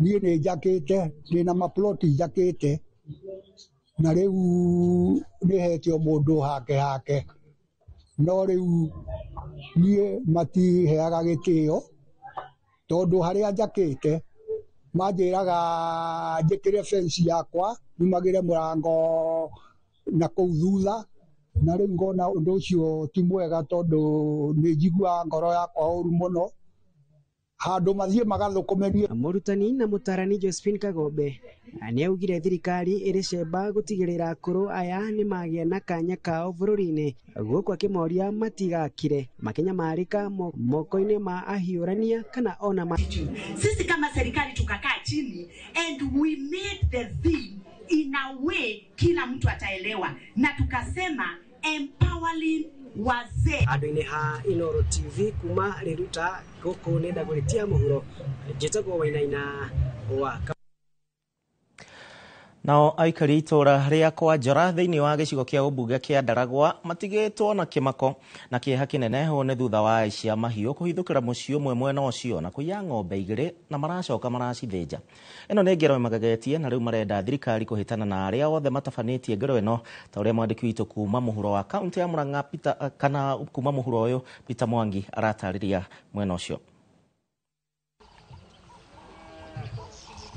niĩ nĩ njakĩte, ndĩna maploti njakĩte, na rĩu nĩ hete o mũndũ hake hake, no rĩu niĩ matiheaga gĩtĩo tondũ harĩa njakĩte manjĩraga njĩkĩre fence yakwa nyumagĩre mũrango na kũu thutha, na rĩu ngona ũndũ ũcio ti mwega tondũ nĩ njiguaga ngoro yakwa ũru mũno handũ mathiĩ magathũkũmĩrie. Mũrutani na mũtarani Josephine Kagombe nĩ augire thirikari ĩrĩ cemba gũtigĩrĩra akũrũ aya nĩ magĩa na kanya kao bũrũri-inĩ, gũkũ akĩmoria matigakire makĩnyamarĩka moko-inĩ ma ahiũrania kana ona ma. Sisi kama serikali tukakaa chini and we made the theme in a way kila mtu ataelewa, na tukasema empowering wazee. Andũ-inĩ ha Inooro TV kuma Riruta gũkũ nĩ Ndagũrĩti ya mũhuro, njĩtagwo Wainaina wa. Nao aikari itũra rĩa kwa Njora thĩinĩ wa gĩcigo kĩa ũmbunge kĩa Ndaragwa matigĩtwo na kĩmako na kĩeha kĩnene. Ũũ nĩ thutha wa aici a mahiũ kũhithũkĩra mũciĩ ũmwe mwena ũcio na kũiya ng'ombe igĩrĩ na maracoka maracithĩnja. Ĩno nĩ ngero ĩmagegetie na rĩu marenda thirikari kũhĩtana na arĩa othe matabanĩtie ngero ĩno, ta ũrĩa mwandĩki witũ kuma mũhuro wa kaunti ya Murang'a Peter, kana kuma mũhuro ũyũ Peter Mwangi aratarĩria mwena ũcio.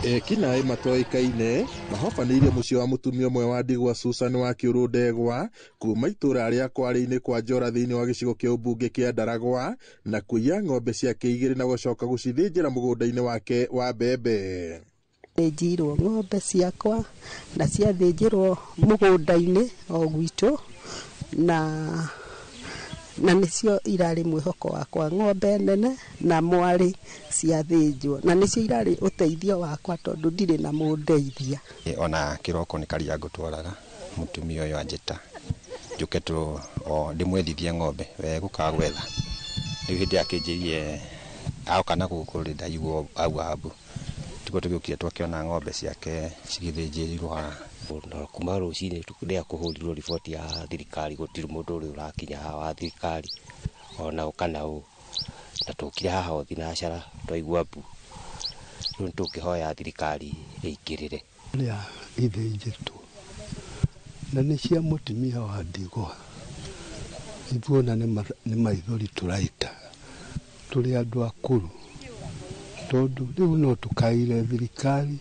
Ekinaĩ matoĩkaine mahobanĩirie mũciĩ wa mũtumia ũmwe wa ndigwa Susan wa Kĩũrũ Ndegwa kuma itũra rĩa Kwarĩ-inĩ kwa Njora thĩinĩ wa gĩcigo kĩa ũmbunge kĩa Ndaragwa na kũiya ng'ombe ciake igĩrĩ na gũcoka gũcithĩnjĩra mũgũnda-inĩ wake wa mbembe. Thĩnjirwo ng'ombe ciakwa na ciathĩnjĩrwo mũgũnda-inĩ o gwitũ na nĩcio irarĩ mwĩhoko wakwa, ng'ombe nene na mwarĩ ciathĩnjwo, na nĩcio irarĩ ũteithio wakwa tondũ ndirĩ na mũndeithia. Ona kĩroko nĩ karia ngũtwaraga mũtumia ũyũ anjĩta njũke tũ o ndĩmwethithie ng'ombe we gũkaga gwetha. Rĩu hĩndĩ akĩnjĩrie aoka na gũkũ rĩ ndaigua au abu tiguo tũgĩũkire twakĩona ng'ombe ciake cigĩthĩnjĩrirwo haha. Na kuma rũcinĩ rĩrĩa kũhũrirwo riboti ya thirikari gũtirĩ mũndũ ũrĩa ũrakinya haha wa thirikari ona ũ kana ũ, na tũkire haha o thinacara twaigua mbu. Rĩu nĩtũkĩhoya thirikari ĩingĩrĩre. Rĩa ithĩnjĩtwo na nĩ cia mũtumia wa ndigwa, ithuona nĩ maithori tũraita tũrĩ andũ akũrũ, tondũ rĩu no tũkaire thirikari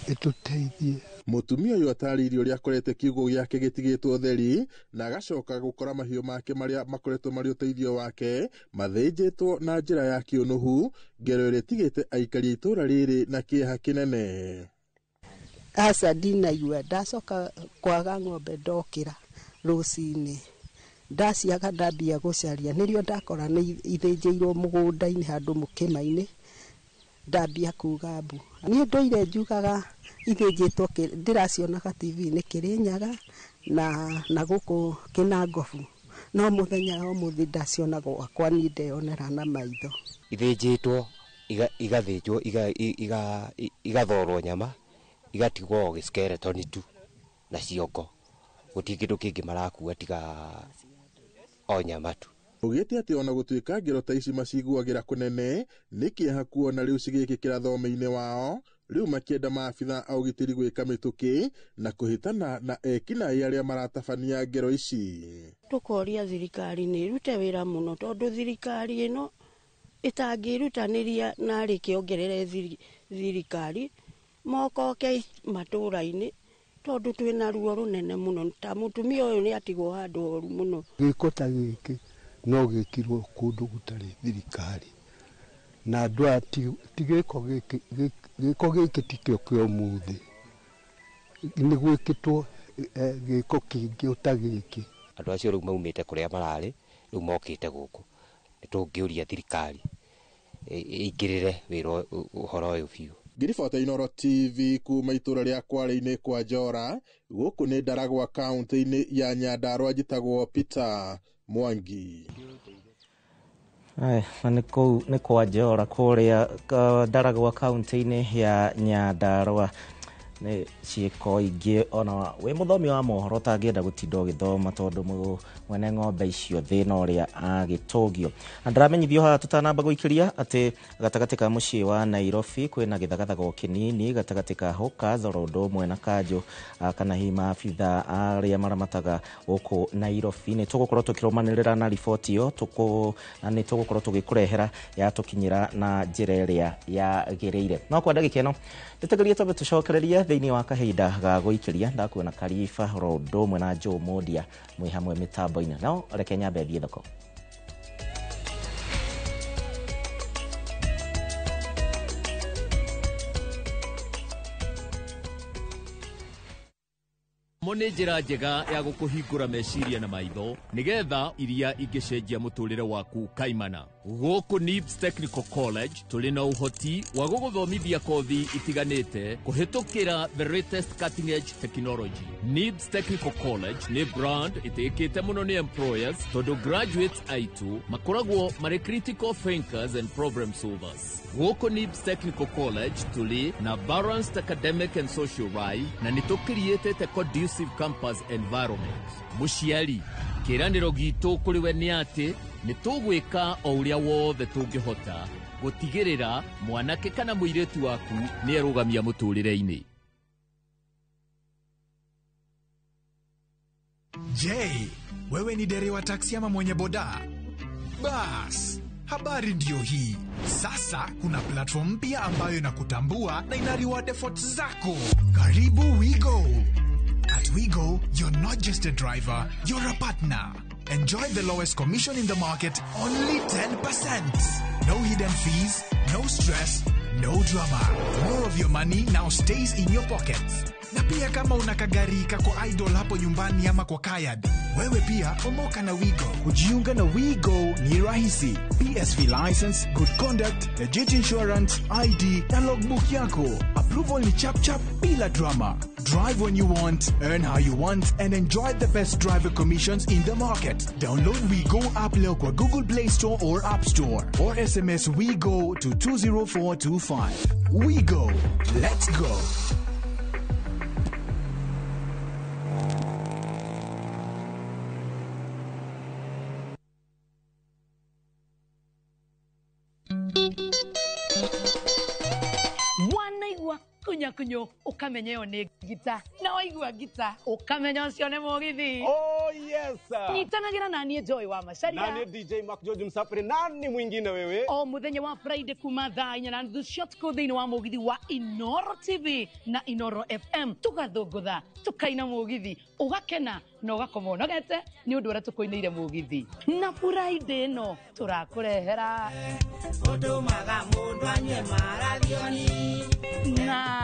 ĩtũteithie. Mũtumia ũyũ atarĩirie ũrĩa akorete kiugũ gĩake gĩtigĩtwo theri na agacoka gũkora mahiũ make marĩa makoretwo marĩ ũteithio wake mathĩnjĩtwo na njĩra ya kĩũnũhu, ngero ĩrĩa ĩtigĩte aikari a itũra rĩrĩ na kĩeha kĩnene. Aca ndinaigua, ndacoka kwaga ng'ombe ndokĩra rũcinĩ ndaciaga ndambia gũcaria, nĩrĩo ndakora nĩ ithĩnjĩirwo mũgũnda-inĩ handũ mũkĩma-inĩ, ndambia kuga mbu. Niĩ ndũire njugaga ithĩnjĩtwo, ndĩracionaga TV-inĩ Kĩrĩnyaga na gũkũ Kĩnangobu, no mũthenya wa ũmũthĩ ndaciona gwakwa niĩ ndeyonera na maitho. Ithĩnjĩtwo igathĩnjwo igathorwo nyama igatigwo o gĩskeletoni tu na ciongo. Gũtirĩ kĩndũ kĩngĩ marakua tiga o nyama tu. Ugĩte atĩ ona gũtuĩka ngero ta ici maciguagĩra kũnene nĩ kĩeha kuona rĩu cigĩkĩkĩra thome-inĩ wao, rĩu makĩenda maabitha a ũgitĩri gwĩka mĩtũkĩ na kũhĩtana na ekinaĩ arĩa maratabania ngero ici. Tũkoria thirikari nĩ ĩrute wĩra mũno tondũ thirikari ĩno ĩtangĩrutanĩria na rĩkĩongerere thirikari mokoke matũra-inĩ tondũ twĩna ruo rũnene mũno ta mũtumia ũyũ nĩ atigwo handũ horu mũno. Gĩko ta gĩkĩ no gĩkirwo kũndũ gũtarĩ thirikari na andũ aya ti gĩko gĩkĩ, gĩko gĩkĩ tikĩo kĩa ũmũthĩ, nĩ gwĩkĩtwo gĩko kĩngĩ ta gĩkĩ. Andũ acio rĩu maumĩte kũrĩa mararĩ rĩu mokĩte gũkũ, nĩ tũngĩũria thirikari ĩingĩrĩre wĩra ũhoro ũyũ biũ. Ngĩribota Inooro TV kuma itũra rĩa Kwale-inĩ kwa Njora, gũkũ nĩ Ndaragwa kaunti-inĩ ya Nyandarua, njĩtagwo Peter Mwangi. Na nĩ kũu nĩ kwa Njora kũrĩa Ndaragwa kaunti-inĩ ya Nyandarua. Nĩ ciĩko ingĩ ona wĩ mũthomi wa mohoro ũtangĩenda gũtinda ũgĩthoma tondũ mwene ng'ombe icio thĩna ũrĩa agĩtũgio. Na ndĩramenyithio haha tũtanamba gũikĩria atĩ gatagatĩ ka mũciĩ wa Nairobi kwĩna gĩthagathago kĩnini gatagatĩ ka Hawkers oro ũndũ ũmwe na kanjũ kana hihi maabitha arĩa maramataga gũkũ Nairobi. Nĩ tũgũkorwo tũkĩrũmanĩrĩra na riboti ĩyo na nĩ tũgũkorwo tũgĩkũrehera yatũkinyĩra na njĩra ĩrĩa yagĩrĩire. No kwa ndagĩka ĩno njĩtĩkĩrie twambe tũcokererie thĩinĩ wa kahinda ga gũikĩria. Ndakuona Kariba oro ũndũ ũmwe na Joe Mondia mwĩ hamwe mĩtambo-inĩ. No reke nyambe thiĩ thoko. Mo nĩ njĩra njega ya gũkũhingũra meciria na maitho nĩgetha iria ingĩcenjia mũtũrĩre waku kaimana. Gũkũ NIBS Technical College tũrĩ na ũhoti wa gũgũthomithia kothi itiganĩte kũhĩtũkĩra the latest cutting edge technology. NIBS Technical College nĩ brand ĩtĩkĩte mũno nĩ employers tondũ graduates aitũ makoragwo marĩ critical thinkers and problem solvers. Gũkũ NIBS Technical College tũrĩ na balanced academic and social life na nĩ tũkiriĩtĩte conducive campus environment. Mũciari, kĩĩranĩro gitũ kũrĩ we nĩ atĩ nĩ tũgwĩka o ũrĩa wothe tũngĩhota gũtigĩrĩra mwanake kana mũirĩtu waku nĩ erũgamia mũtũrĩre-inĩ. Je, wewe ni dereva taksi ama mwenye boda? Bas, habari ndiyo hii. Sasa kuna platform mpya ambayo inakutambua na ina reward efforts zako. Karibu WeGo. At WeGo, you're not just a driver, you're a partner. Enjoy the lowest commission in the market, only 10%. No hidden fees, no stress, no drama. More of your money now stays in your pockets. Na pia kama una kagari kako idol hapo nyumbani ama kwa kayad, wewe pia omoka na WeGo. Kujiunga na WeGo ni rahisi. PSV license, good conduct, legit insurance, ID na logbook yako. Approval ni chap chap bila drama. Drive when you want, earn how you want, and enjoy the best driver commissions in the market. Download WeGo app leo kwa Google Play Store or App Store, or SMS WeGo to 20425. WeGo. Let's go. Wanaigua kunyakunyo ukamenya ĩyo nĩ ngita, na waigua ngita ukamenya ũcio nĩ mũgithi. Oh yes. Nyitanagĩra na niĩ Joy wa Macharia na niĩ DJ Mark George Msafiri. Nani mwingine wewe? O mũthenya wa Friday kuma thaa 4:30 cia ũtukũ thĩinĩ wa mũgithi wa Inooro TV na Inooro FM, tũgathũngũtha tũkaina mũgithi, ũgakena na ũgakoma ũnogete nĩ ũndũ ũrĩa tũkũinĩire mũgithi. Na Friday ĩno tũrakũrehera ũtũmaga mũndũ anyue marathioni na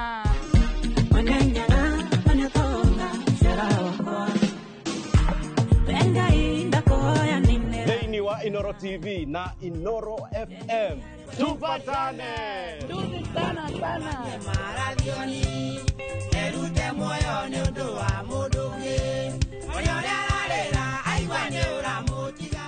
thĩinĩ wa Inooro TV na Inooro FM. Tupatane. Tuzi sana sana. Marathioni erute muoyo nĩ ũndũ wa mũndũ ũngĩ, ũrĩa ũrĩa ararĩra aigua nĩ ũramũtiga.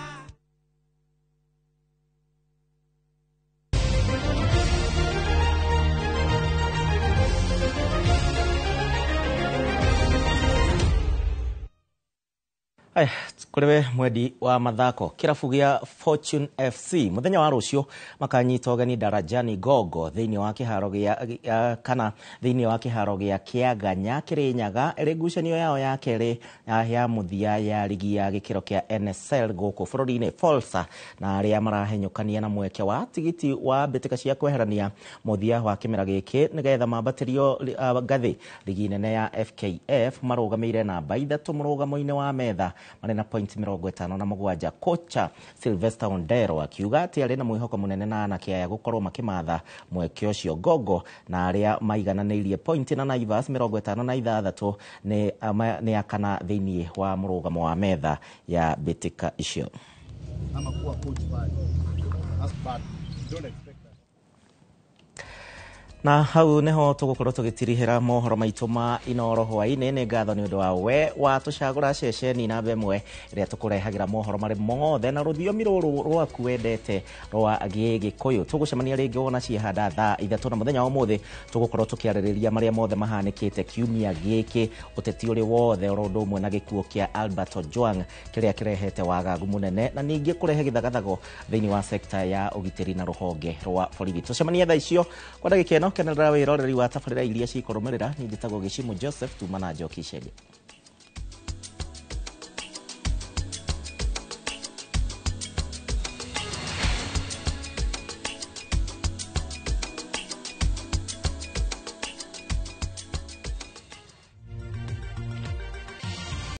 Haya, kũrĩ we mwendi wa mathako, kĩrabu gĩa Fortune FC mũthenya wa rũciũ makanyita ũgeni Darajani Gogo thĩinĩ wa kĩharo gĩa kana thĩinĩ wa kĩharo gĩa Kĩaganya Kĩrĩnyaga ĩrĩ ngucanio yao ya kerĩ ya mũthia ya rigi ya gĩkĩro kĩa NSL gũkũ bũrũri-inĩ. Folsa na arĩa marahenyũkania na mweke wa tigiti wa mbĩtĩka cia kweherania mũthia wa kĩmera gĩkĩ nĩgetha mambatĩrio ngathĩ rigi nene ya FKF marũgamĩire namba 3 mũrũgamo-inĩ wa metha marĩ na point 57. Kocha Sylvester Ondero akiuga atĩ arĩ na mwĩhoko mũnene na anake aya gũkorwo makĩmatha mweke ũcio. Gogo na arĩa maigananĩirie point na Naivas 56 nĩ akana thĩinĩ wa mũrũgamo wa metha ya mbĩtĩka icio. Ama kuwa coach pale. That's bad. Don't expect that. Na hau niho tũgũkorwo tũgĩtirihĩra mohoro maitũ ma Inoro hwaĩ-inĩ. Nĩ ngatho nĩ ũndũ wa we watũcagũra ceceni namba ĩmwe ĩrĩa tũkũrehagĩra mohoro marĩ mothe na rũthiomi rũrũ rwaku wendete rwa Gĩgĩkũyũ. Tũgũcemania rĩngĩ wona ciehanda thaa 3 na mũthenya wa ũmũthĩ tũgũkorwo tũkĩarĩrĩria marĩa mothe mahanĩkĩte kiumia gĩkĩ, ũteti ũrĩ wothe oro ũndũ ũmwe na gĩkuũ kĩa Albert Ojwang kĩrĩa kĩrehete wagagu mũnene na ningĩ kũrehe gĩthagathago thĩinĩ wa sekta ya ũgitĩri na rũhonge rwa borithi. Tũcemanie thaa icio kwa ndagĩka ĩno. Kenerera wĩroreri wa tabarĩra iria cikũrũmĩrĩra. Niĩ njĩtagwo Gĩcimu Joseph, tuma na Njoki Icenge.